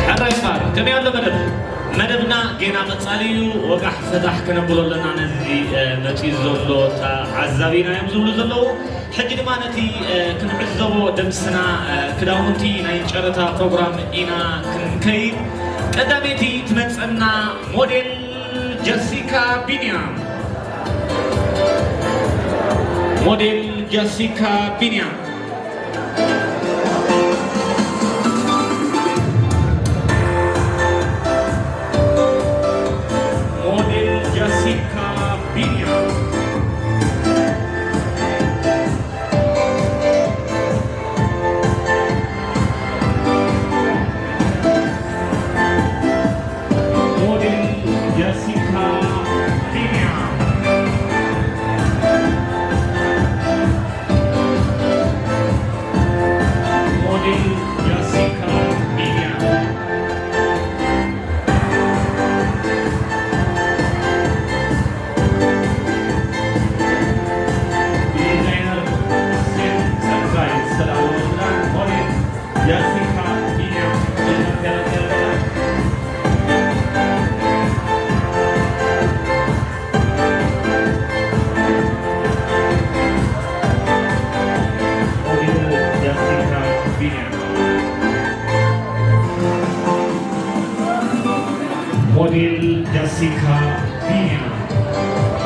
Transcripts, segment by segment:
ሕራይ እምበኣር፣ ከመይ ኣሎ መደብ? መደብና ጌና ቀጻሊ እዩ። ወጋሕ ፈታሕ ከነብሎ ኣለና ነዚ፣ እ፣ መጺኡ ዘሎ ተዓዛቢና እዮም ዝብሉ ዘለዉ። ሕጂ ድማ ነቲ፣ እ፣ ክንዕዘቦ ደምስና፣ እ፣ ክዳውንቲ ናይ ጨረታ ፕሮግራም ኢና ክንከይድ። ቀዳመይቲ ትመጸና ሞዴል ጀሲካ ቢንያም። ሞዴል ጀሲካ ቢንያም። ሞዴል ጀሲካ ቢንያም። ሞዴል ጀሲካ ቢንያም። ሞዴል ጀሲካ ቢንያም። ዲዛይነር ሴት ጸጋይ ዝተዳለወ ክዳን ሞዴል ጀሲካ ቢንያም። ሞዴል ጀሲካ ቢንያም። ሞዴል ጀሲካ ቢንያም።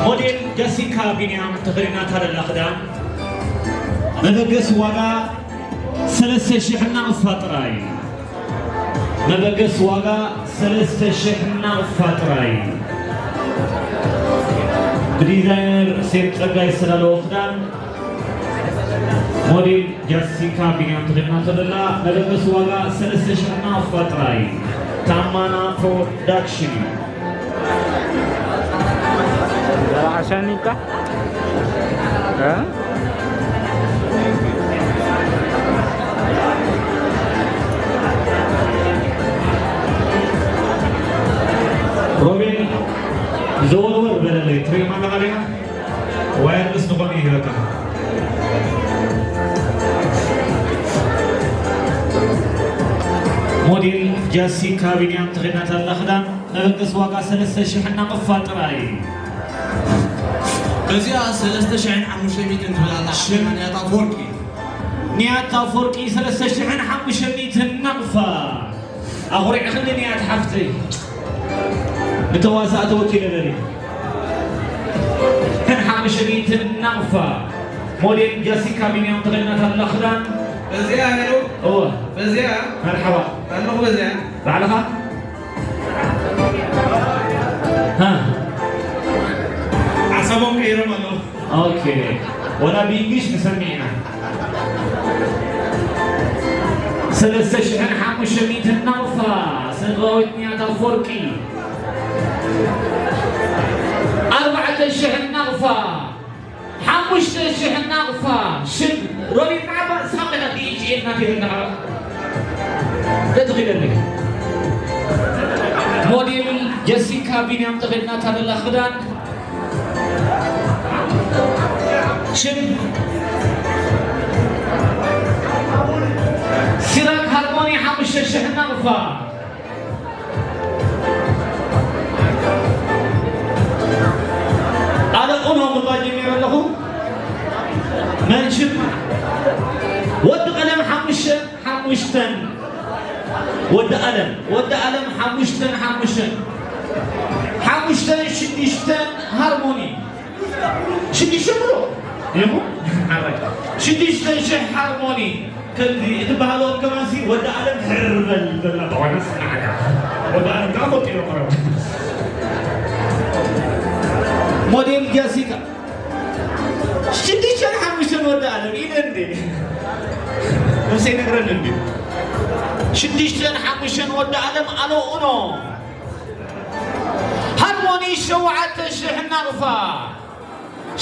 ሞዴል ጀሲካ ቢንያም ተኸዲናታ ዘላ ክዳን መበገሲ ዋጋ ሰለስተ ሽሕ ናቕፋ ጥራይ። መበገሲ ዋጋ ሰለስተ ሽሕ ናቕፋ ጥራይ። ብዲዛይነር ሴት ጸጋይ ዝተዳለወ ክዳን ሞዴል ጀሲካ ቢንያም ተኸዲናቶ ዘላ መበገሲ ዋጋ ሰለስተ ሽሕ ናቕፋ ጥራይ። ታማና ፕሮዳክሽን እዩ። عشان انت ها؟ ሮቤል ዘወርወር በለለይ፣ ትሪኦ ኣለኻ ዲኻ? ዋየርለስ ዝኾነ ይህበካ። ሞዴል ጀሲካ ቢንያም ተኸዲናታ ዘላ ክዳን መበገሲ ዋጋ ሰለስተ ሽሕ ናቕፋ ጥራይ። በዚኣ ሰለስተ ሽሕን ሓሙሽተ ሚእትን ትብል ኣላ። ሽም? ንያት ኣፈወርቂ። ንያት ኣፈወርቂ ሰለስተ ሽሕን ሓሙሽተ ሚእትን ናቕፋ። ኣኹሪዕኽኒ ንያት ሓፍተይ። ንተዋሳእቲ ወኪለ ደልየ። ሽሕን ሓሙሽተ ሚእትን ናቕፋ። ሞዴል ጀሲካ ቢንያም ተኸዲናታ ዘላ ክዳን። በዚኣ ሄሎ። እወ። በዚኣ። መርሓባ። ኣለኹ በዚኣ። ባዕልኻ? ሃ። ሓሳቦም ቀይሮም ኣለዉ። ኦኬ። ወላ ብእንግሊሽ ንሰምዕ ኢና። ሰለስተ ሽሕን ሓሙሽተ ሚእትን ናቕፋ፣ ስድራቤት ንያት ኣፈወርቂ። ኣርባዕተ ሽሕ ናቕፋ። ሓሙሽተ ሽሕ ናቕፋ ሽም ሮቢት ዓባ ሳቕ ኢኻ ዲጂ ኤል ናተይ ኣለኻ። ተትኺለኒ። ሞዴል ጀሲካ ቢንያም ተኸዲናታ ዘላ ክዳን ሽም ሲራክ ሃርሞኒ ሓሙሽተ ሽሕ ናቕፋ። ኣነ ቁኖ ምባል ጀሚረ ኣለኹ። መንሽብ ወዲ ቀለም ሓሙሽተ ሓሙሽተን። ወዲ ኣለም፣ ወዲ ኣለም ሓሙሽተን ሓሙሽተን። ሓሙሽተን ሽዱሽተን ሃርሞኒ። ሽዱሽተ ብሎ። ይኹ? ሓራይ። ሽዱሽተ ሽሕ ሃርሞኒ። ከምዚ እትበሃሎም ከማንሲ ወዲ ኣለም ሕር በል ዘላ ተኾነስ ንዓጋ። ወዲ ኣለም ከዓ ፈጢሩ ቀረቡ። ሞዴል ጀሲካ። ሽዱሽተን ሓሙሽተን ወዲ ኣለም ኢለ እንዴ? ነብሰይ ነግረኒ እንዴ? ሽዱሽተን ሓሙሽተን ወዲ ኣለም ኣሎ ኡኖ። ሃርሞኒ ሸውዓተ ሽሕ ናቕፋ።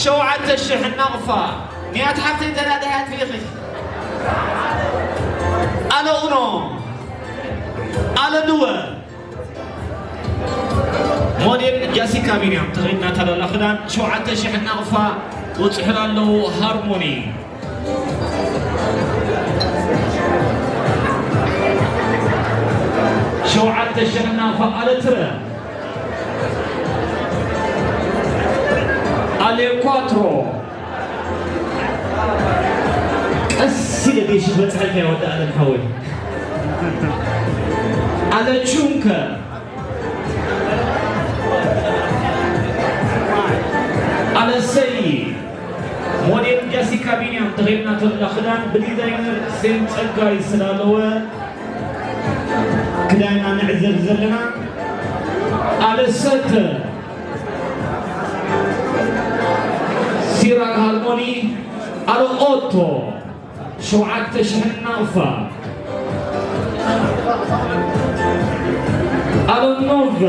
ሸውዓተ ሽሕ ናቕፋ። ንያት ሓፍተይ ተራዳያት ፊኺ። ኣሎ ኡኖ። ኣሎ ድወ። ሞዴል ጃሲካ ቢንያም ተኸዲናታ ዘላ ክዳን ሸውዓተ ሽሕ ናቕፋ ወፂሑላ ኣለዉ። ሃርሞኒ ሸውዓተ ሽሕ ናቕፋ። ኣለ ትረ ኣሌኳትሮ ቀስ ኢለ ጌሽ በፅሐልካ ይወዳእ ኣለም ሓወይ። ኣለ ቹንከ ኣለሰይ ሞዴል ጃሲካ ቢንያም ተኸዲናቶ ዘላ ክዳን ብዲዛይነር ሴም ጸጋይ ዝተዳለወ ክዳንና ንዕዘብ ዘለና። ኣለሰተ ሲራክ ሃርሞኒ ኣለ ኦቶ ሸውዓተ ሽሕ ናቕፋ። ኣሎ ኖቨ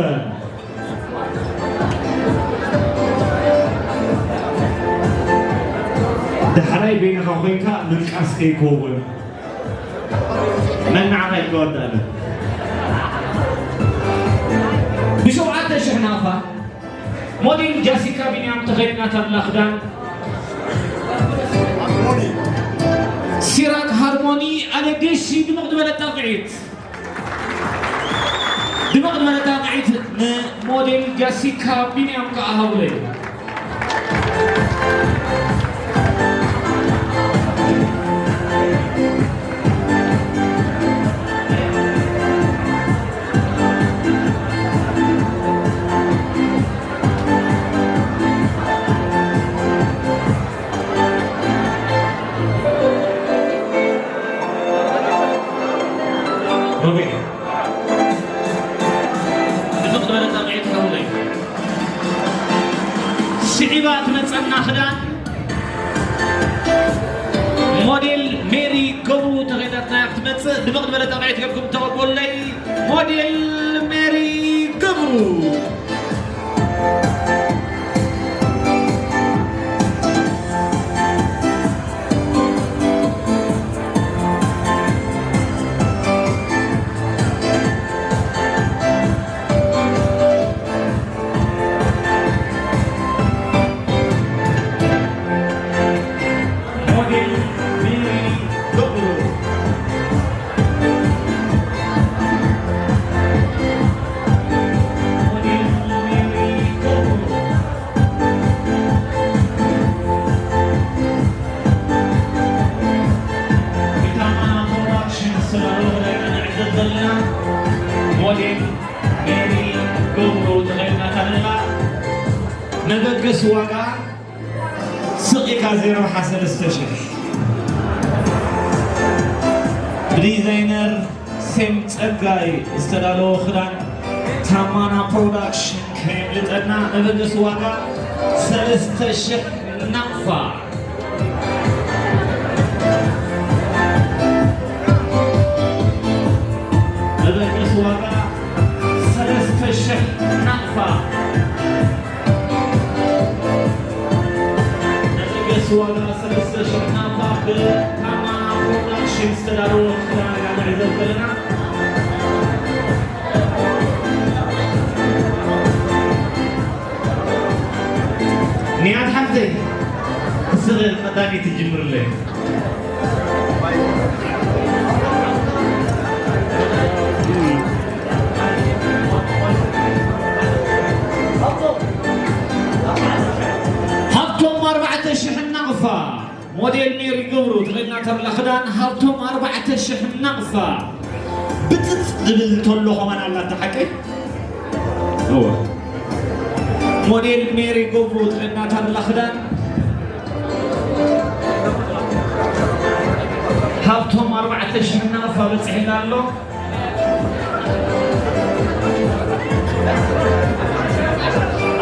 ዳሕራይ በይንኻ ኮይንካ ምንቃስ ከይከውን መናዕኻ ይከወዳለ። ብሸውዓተ ሽሕ ናቕፋ ሞዴል ጃሲካ ቢንያም ተኸዲናታ ዘላ ክዳን ሲራክ ሃርሞኒ ኣለ ገሺ ድምቕ ዝበለ ጣቕዒት። ድምቕ ዝበለ ጣቕዒት ንሞዴል ጃሲካ ቢንያም ከኣ ሃቡለይ። ሮቤል፣ ድምቕ ዝበለ ጣቕዒት ሓውለይ። ስዒባ ትመጸና ክዳን ሞዴል ሜሪ ገብሩ ተኸይዳትና ክትመጽእ ድምቕ ዝበለ ጣቕዒት ጌርኩም ተቐበሉለይ። ሞዴል ሜሪ ገብሩ። ሞዴል ሜሪ ገብሩ። ሞዴል ሜሪ ገብሩ። ብታማ ፕሮዳክሽን ዝተዳለወ ክዳንና ንዕዘብ ዘለና። ሞዴል ሜሪ ገብሩ ተኸዲናታ ዘላ። መበገሲ ዋጋ ስቕ ኢልካ ዘይረብሓ ሰለስተ ሽሕ። ብዲዛይነር ሴም ጸጋይ ዝተዳለወ ክዳን ታማና ፕሮዳክሽን ከየምልጠና። መበገሲ ዋጋ ሰለስተ ሽሕ ናቕፋ። መበገሲ ዋጋ ሰለስተ ሽሕ ናቕፋ። መበገሲ ዋጋ ሰለስተ ሽሕ ናቕፋ ብታማ ፕሮዳክሽን ዝተዳለወ ክዳን ኢና ንዕዘብ ዘለና። ንያት ሓፍተይ፣ ስቕ መድሃኒት ትጅምርለይ። ሃብቶም ኣርባዕተ ሽሕ ናቕፋ። ሞዴል ሜሪ ገብሩ ተኸዲናታ ዘላ ክዳን ሃብቶም ኣርባዕተ ሽሕ ናቕፋ። ብጥጥ ዝብል እንተሎ ኸማን ኣላታ ሓቀይ? እወ። ሞዴል ሜሪ ገብሩ ተኸዲናታ ዘላ ክዳን ሃብቶም ኣርባዕተ ሽሕ ናቕፋ በጺሕና ኣሎ።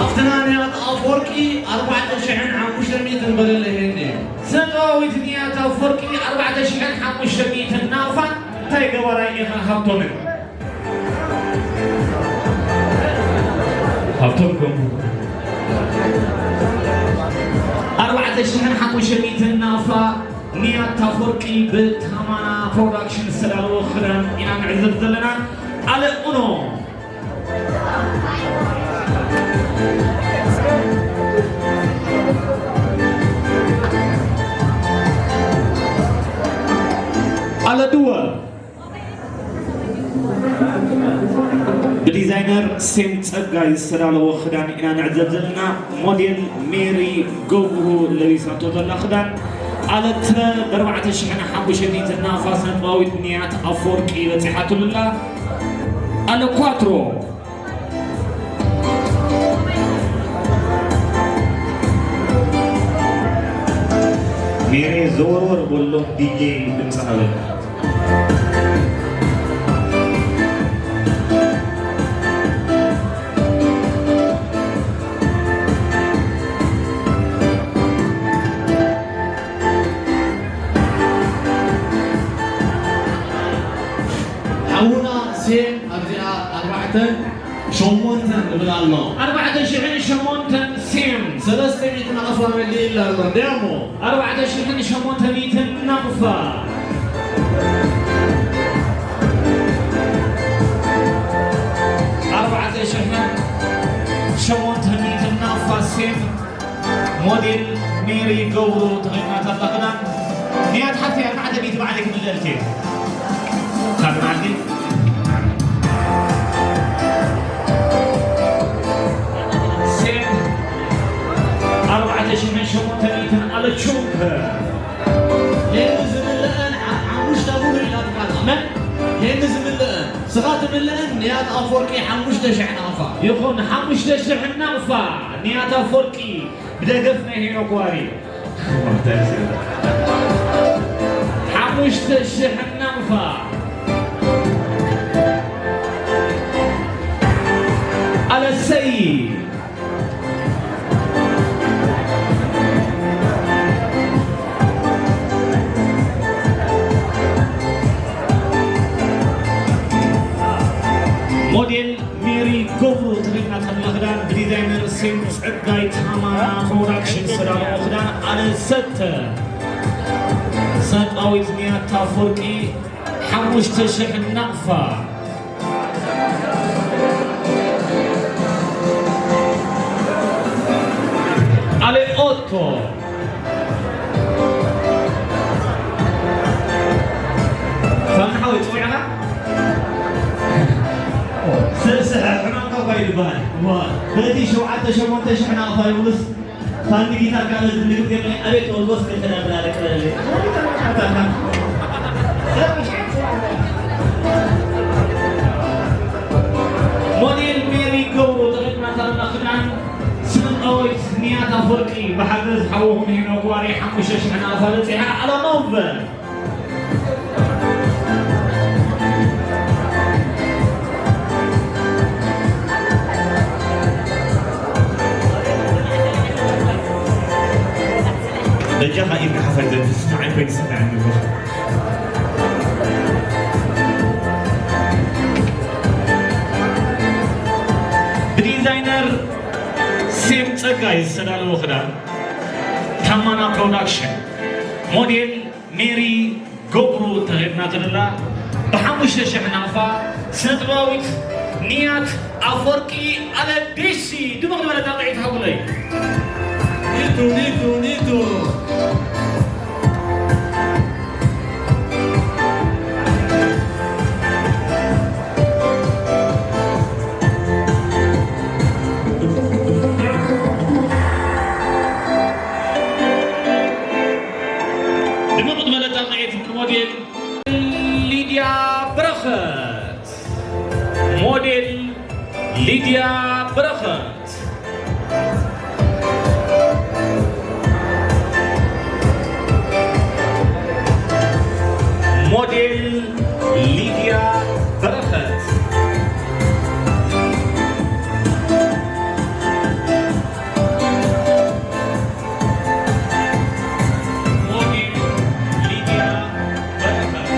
ኣብቲ ናንያት ኣፍወርቂ ኣርባዕተ ሽሕን ሓሙሽተ ሚእትን በለለይ እንድዩ። ሰራዊት ንያት ኣፍወርቂ ኣርባዕተ ሽሕን ሓሙሽተ ሚእትን ናቕፋን እንታይ ገባራይ ኢኻ ሃብቶም። ሃብቶም ከም ኣርባዕተ ሽሕን ሓሙሽተ ሚእትን ናቕፋ ንያት ኣፈወርቂ ብታማና ፕሮዳክሽን ዝተዳለወ ክዳን ኢና ንዕዘብ ዘለና። ኣለ ኡኖ። ኣለ ድወ። ብዲዛይነር ሴም ጸጋይ ዝተዳለወ ክዳን ኢና ንዕዘብ ዘለና። ሞዴል ሜሪ ገብሩ ለቢሳቶ ዘላ ክዳን ኣለት ብኣርባዕተ ሽሕን ሓሙሽተ ሚእትን ናቕፋ ስነ ጥበባዊት ንያት ኣፈወርቂ በጺሓትሉ ኣላ። ኣለ ኳትሮ። ሜሪ ዘወርወር በሎ ዲጄ ድምፂ ሃበና። ሓውና ሴም ኣብዚኣ ኣርባዕተን ሸሞንተን ንብል ኣሎ። ኣርባዕተ ሽሕን ሸሞንተን ሴም። ሰለስተ ሚእቲ ናቕፋ መሊእላ ኣሎ። እንዲያሞ። ኣርባዕተ ሽሕን ሸሞንተ ሚእትን ናቕፋ። ኣርባዕተ ሽሕን ሸሞንተ ሚእትን ናቕፋ ሴም። ሞዴል ሜሪ ገብሩ ተኸዲናታ ኣላ ክዳን። ንያት ሓፍተይ ኣርባዕተ ሚእቲ ባዕለይ ክምልአልኪ እየ። ካብ መዓልቲ ሴም ኣርባዕተ ሽሕን ሸሞንተ ሚእትን ኣለችውከ። ሄኒ ዝምልአን ሓ-፣ ሓሙሽተ ሙሉእ ኢላትካ ኣላ። መን? ሄኒ ዝምልአን። ስኻ ትምልአን ንያት ኣፈወርቂ ሓሙሽተ ሽሕ ናቕፋ። ይኹን፣ ሓሙሽተ ሽሕ ናቕፋ ንያት ኣፈወርቂ። ብደገፍ ናይ ሄኖክ ዋሪ። ሓሙሽተ ሽሕ ናቕፋ። ኣለሰይ። ሞዴል ሜሪ ገብሩ ተኸዲናታ ዘላ ክዳን ብዲዛይነር ሴም ጸጋይ ታማና ፕሮዳክሽን ዝተዳለወ ክዳን ኣነ ሰተ። ሰብኣዊት ንያት ኣፈወርቂ ሓሙሽተ ሽሕ ናቕፋ። ኣለ ኦቶ። ሳሚ ሓወይ፣ ጽዊዕኻ? ስስሐ፣ ሕማምካ እኳ እዩ ዝበሃል። እዋ። በቲ ሸውዓተ ሸሞንተ ሽሕ ናቕፋ ይብሉስ፣ ሳንዲ ጊታር ካልእ ዝንግድ ገለ ኣቤት ኦልጎስ ክልተ ዳብላ ደቀለለ። ሞዴል ሜሪ ገብሩ ተኸዲናታ ዘላ ክዳን ስነ ጥበባዊት ንያት ኣፈወርቂ ብሓገዝ ሓውኹም ሄኖክ ዋሪ ሓሙሽተ ሽሕ ናቕፋ በጺሓ። ኣላ ኖቨ። በጃኻ ኢድካ ሓፈር ዘንፍስ ንዓይ ኮይኑ ስምዐኒ። ብዲዛይነር ሴም ጸጋይ ዝተዳለወ ክዳን ታማና ፕሮዳክሽን ሞዴል ሜሪ ገብሩ ተኸዲናቶ ዘላ ብሓሙሽተ ሽሕ ናቕፋ ስነ ጥበባዊት ንያት ኣፈወርቂ ኣለዲሲ ድምቕ ዝበለ ጣቕዒት ሃቡለይ። ኒቱ፣ ኒቱ፣ ኒቱ። ድምቕ ዝበለ ጣቕዒት ሞዴል ሊድያ በረኸት። ሞዴል ሊድያ በረኸት። ሞዴል ሊድያ በረኸት። ሞዴል ሊድያ በረኸት።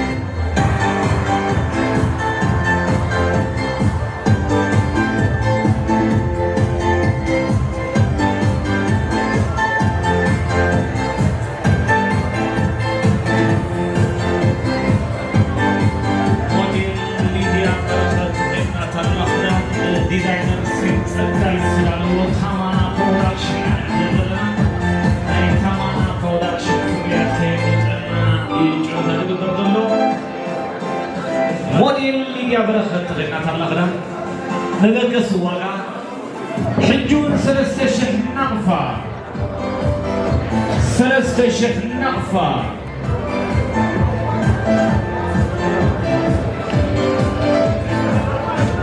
ዲዛይነር ሴም ጸጋይ ዝዳለዎ ታማና ፕሮዳክሽን ኢና ዘለና። ናይ ታማና ፕሮዳክሽን ፍርያት ከየምልጠና እዩ ጨወታ ዝግበር ዘሎ። ሞዴል ሊድያ በረኸት ተኸዲናታ ኣላ ክዳን። መበገሲ ዋጋ ሕጂ እውን ሰለስተ ሽሕ ናቕፋ። ሰለስተ ሽሕ ናቕፋ።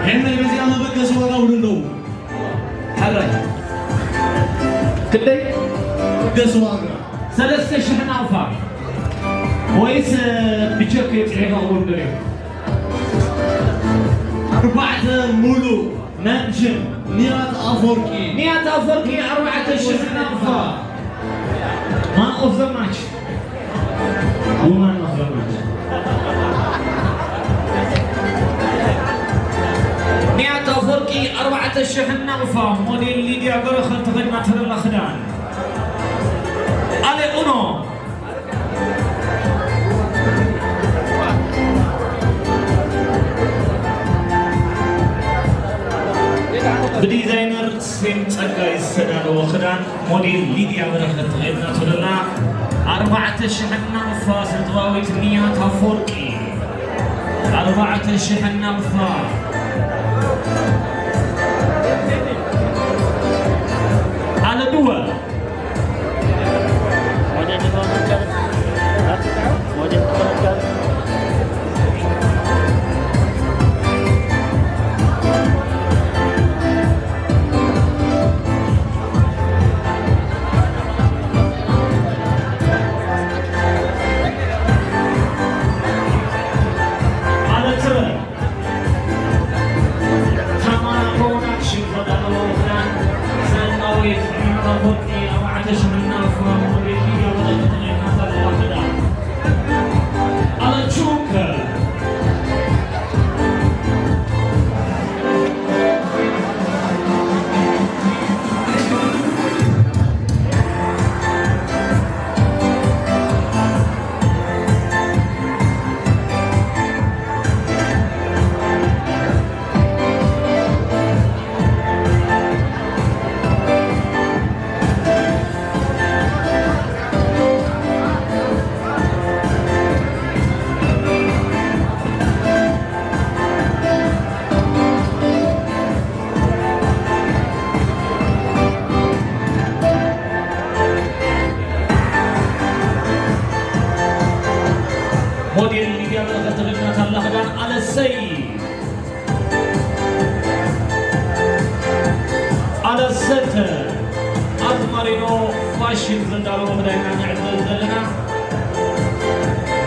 ሄመይ፣ በዚኣ መበገሲ ዋጋ ውሉ ኣለዉ። ሕራይ። ክንደይ? መበገሲ ዋጋ። ሰለስተ ሽሕ ናቕፋ። ወይስ ብቸክ የብፅሒኻ ክብሉ ደልዮም? ኣርባዕተ ሙሉ። መን ሽም? ንያት ኣፈወርቂ። ንያት ኣፈወርቂ ኣርባዕተ ሽሕ ናቕፋ። Man of the match. Woman of the match. ንያት ኣፈወርቂ ኣርባዕተ ሽሕ ናቕፋ። ሞዴል ሊድያ በረኸት ተኸዲናቶ ዘላ ክዳን። ኣሌ ኡኖ። ብዲዛይነር ሴም ጸጋይ ዝተዳለወ ክዳን ሞዴል ሊድያ በረኸት ተኸዲናቶ ዘላ ኣርባዕተ ሽሕ ናቕፋ። ስነ ጥበባዊት ንያት ኣፈወርቂ ኣርባዕተ ሽሕ ናቕፋ። ኣለ ድወ ታማና ፕሮዳክሽን ዘዳለዎ ክዳን ሰናዊት ሚዕራፎቲ ኣርባዕተ ሽሕ ናቕፋ ሞዴል ሊድያ በረኸት ተኸዲናቶ ዘላ ክዳን። ኣለ ቹከ። ሞዴል ሊድያ በረኸት ተኸዲናታ ኣላ ክዳን ኣለሰይ። ኣለሰተ ኣዝማሪኖ ፋሽን ዘዳለዎ ክዳን ኢና ንዕዘብ ዘለና።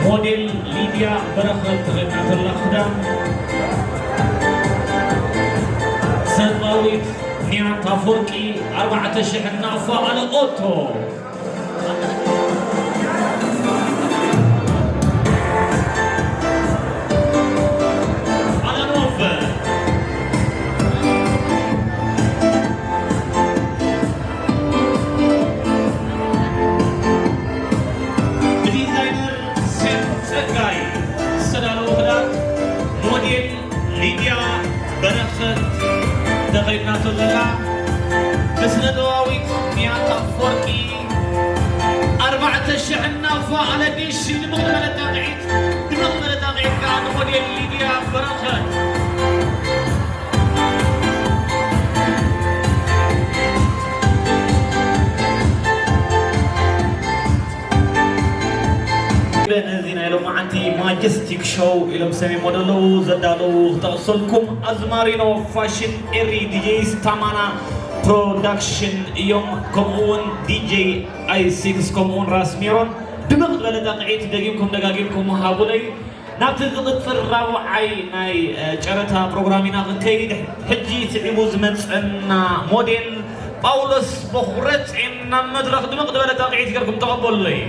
ሞዴል ሊድያ በረኸት ተኸዲናቶ ዘላ ክዳን። ሰብኣዊት ንያት ኣፈወርቂ ኣርባዕተ ሽሕ ናቕፋ ኣለ ኦቶ። ኣለ ኖቨ። ብዲዛይነር ሴም ጸጋይ ዝተዳለወ ክዳን ሞዴል ሊድያ በረኸት ተኸዲናቶ ዘላ፣ ብስነ ጥበባዊት ንያት ኣፈወርቂ ኣርባዕተ ሽሕ ናቕፋ ኣለዲሽ ድምቕ ዝበለ ጣቕዒት፣ ድምቕ ዝበለ ጣቕዒት ከኣ ንሞዴል ሊድያ በረኸት። ነዚ ናይ ሎማዓንቲ ማጀስቲክ ሾው ኢሎም ሰሜሞ ዘለዉ ዘዳለዉ ክጠቕሰልኩም ኣዝማሪኖ ፋሽን ኤሪ ዲጄስ ታማና ፕሮዳክሽን እዮም። ከምኡ እውን ዲጄ ኣይ ሲክስ ከምኡ እውን ራስ ሜሮን ድምቕ ዝበለ ጣቕዒት ደጊምኩም ደጋጊምኩም ሃቡለይ። ናብቲ ዝቕጽል ራብዓይ ናይ ጨረታ ፕሮግራም ኢና ክንከይድ። ሕጂ ስዒቡ ዝመጸና ሞዴል ጳውሎስ በኹረጽ ናብ መድረኽ ድምቕ ዝበለ ጣቕዒት ገርኩም ተቐበሉለይ።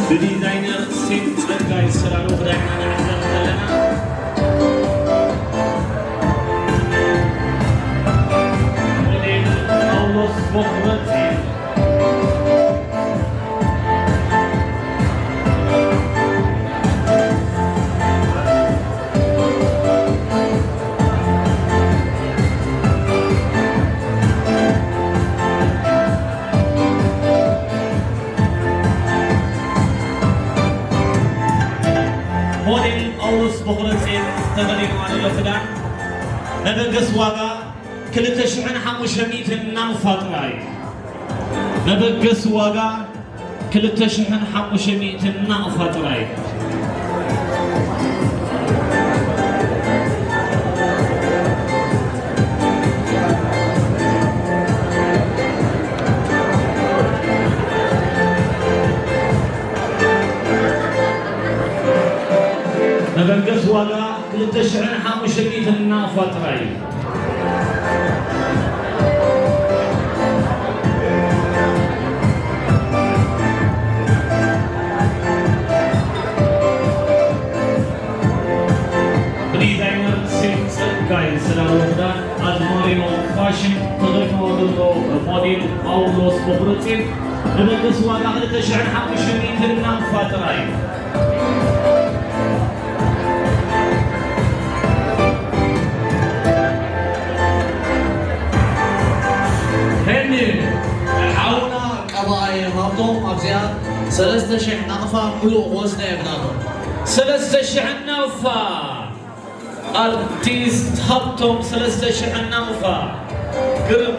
ብዲዛይነር ሴም ጸጋይ ዝተዳለወ ክዳን ኢና ንዕዘብ ዘለና። ተኸዲንዋ ዘሎ ክዳን መበገሲ ዋጋ ክልተ ሽሕን ሓሙሽተ ሚእትን ናቕፋ ጥራይ። መበገሲ ዋጋ ክልተ ሽሕን ሓሙሽተ ሚእትን ናቕፋ ጥራይ። መበገሲ ዋጋ ክልተ ሽሕን ሓሙሽተ ሚእትን ናቕፋ ጥራይ። ብዲዛይነር ሴም ጸጋይ ዝተዳለወ ክዳን ኣዝማሪኖ ፋሽን ተኸዲንዎ ዘሎ ሞዴል ጳውሎስ በኹረጼን ንመበገሲ ዋጋ ክልተ ሽሕን ሓሙሽተ ሚእትን ናቕፋ ጥራይ። ሄኒ፣ ሓውና ቀባኣይ ሃብቶም ኣብዚኣ ሰለስተ ሽሕ ናቕፋ ምሉእ ክወስዳ እየ ብናቶም። ሰለስተ ሽሕ ናቕፋ። ኣርቲስት ሃብቶም ሰለስተ ሽሕ ናቕፋ። ግርም።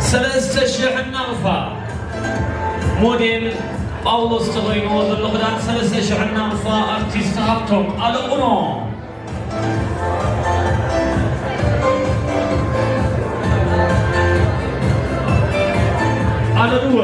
ሰለስተ ሽሕ ናቕፋ። ሞዴል ጳውሎስ ተኸዲንዎ ዘሎ ክዳን ሰለስተ ሽሕ ናቕፋ። ኣርቲስት ሃብቶም ኣለቑኖ። ኣለልወ።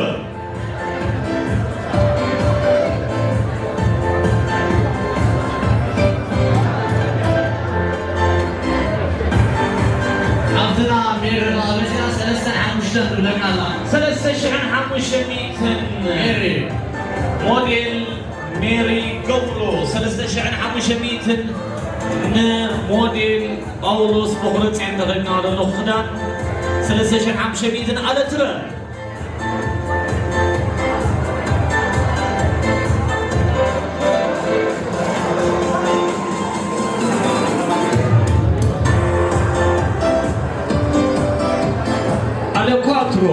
ኣብትና ሜሪ ኣበዚኣ ሰለስተን ሓሙሽተን ትብለካ ኣላ። ሰለስተ ሽሕን ሓሙሽተ ሚእትን። ሜሪ። ሞዴል ሜሪ ገብሩ ሰለስተ ሽሕን ሓሙሽተ ሚእትን። ንሞዴል ጳውሎስ በኹረጼን ተኸዲንዋ ዘለኹ ክዳን ሰለስተ ሽሕን ሓሙሽተ ሚእትን። ኣለትረ። ኣለ ኳትሮ።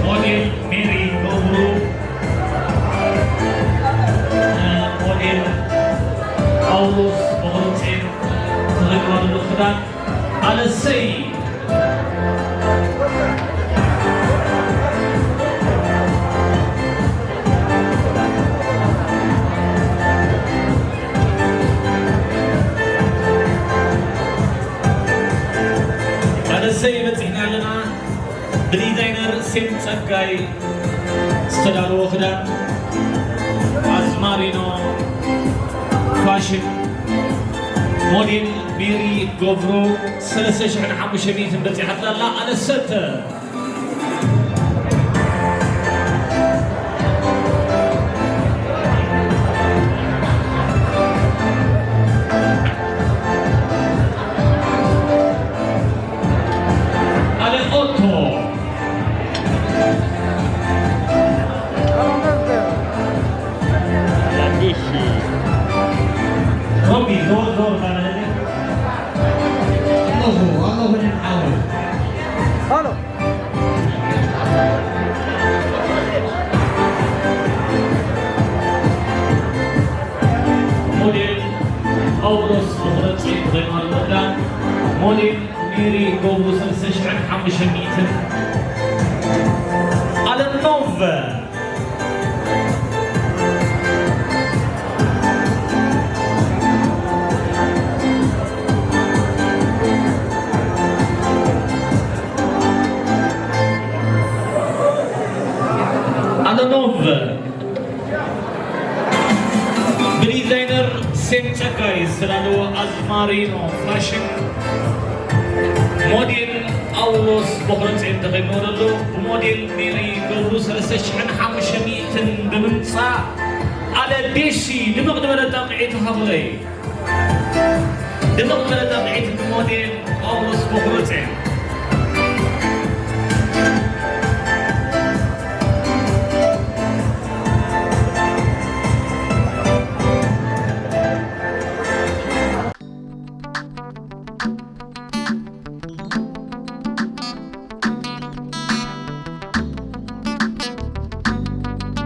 ሞዴል ሜሪ ገብሩ፣ ሞዴል ጳውሎስ በኹረጼን ተኸዲንዋ ዘሎ ክዳን ኣለሰይ። ኣለሰይ በጺሕና ኣለና። ብዲዛይነር ሴም ጸጋይ ዝተዳለወ ክዳን ኣዝማሪኖ ፋሽን ሞዴል ሜሪ ገብሩ ሰለስተ ሽሕን ሓሙሽተ ሚእትን በጺሓትላ ኣላ። ኣለሰተ። ኣለ ኦቶ። ሮቢ፣ ዞር ዞር ማለት ነው። ኣለኹ፣ ኣለኹ፣ እኔም ሓወይ። ሃሎ። ሞዴል ጳውሎስ በኹረጼን ሞዴል ሜሪ ገብሩ ሰለስተ ሽሕን ሓሙሽተ ሚእትን። ኣለ ኖቭ። ኣለ ኖቭ። ብዲዛይነር ሴም ጸጋይ ዝተዳለወ ኣዝማሪኖ ፋሽን ሞዴል ጳውሎስ በኹረጼን ተኸዲንዎ ዘሎ ብሞዴል ሜሪ ገብሩ ሰለስተ ሽሕን ሓሙሽተ ሚእትን ብምምጻእ ኣለ ዴሺ ድምቕ ዝበለ ጣቕዒት ሃቡለይ። ድምቕ ዝበለ ጣቕዒት ብሞዴል ጳውሎስ በኹረጼን።